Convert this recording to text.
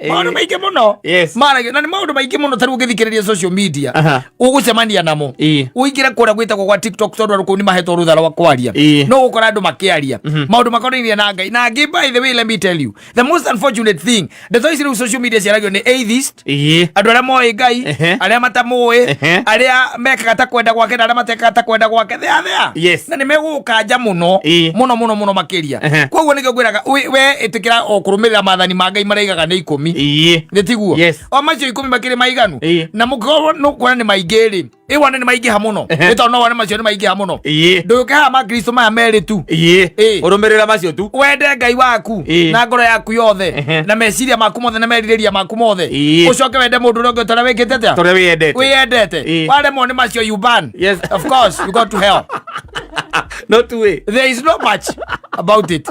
Maũndũ maingĩ mũno maragio na nĩ maũndũ maingĩ mũno tarĩu ũngĩthikĩrĩria social media ũgũcemania namo. Ũingĩre kũrĩa gwĩtagwo gwa TikTok, tondũ andũ kũu nĩ mahetwo rũtha rwa kwaria. No ũgũkora andũ makĩaria maũndũ makonainie na Ngai na angĩ. By the way, let me tell you the most unfortunate thing, ndeto ici rĩu social media ciaragio nĩ atheist, andũ arĩa moĩ Ngai, arĩa matamũĩ, arĩa mekaga ta kwenda gwake na arĩa matekaga ta kwenda gwake. They are there. Na nĩ megũgũkanja mũno mũno mũno mũno makĩria. Koguo nĩkĩo ngwĩraga we ĩtĩkĩra o kũrũmĩrĩra maathani ma Ngai maraigaga nĩ 10. Nĩ tiguo? Yes. O macio 10 makĩrĩ maiganu. Na mũngĩkorwo nũkuona nĩ maingĩ rĩ, ĩ wone nĩ maingĩha mũno. Nĩ tondũ no wone macio nĩ maingĩha mũno. Ndũyũke haha makristo maya merĩ tu. Ũrũmĩrĩra macio tu. Wende Ngai waku na ngoro yaku yothe na meciria maku mothe na merirĩria maku mothe. Ũcoke wende mũndũ ũrĩa ũngĩ ta ũrĩa wĩkĩte atĩa? Torĩa wĩyendete. Wĩyendete. Waremwo nĩ macio, you burn. Of course you go to hell. No two way. There is no much about it.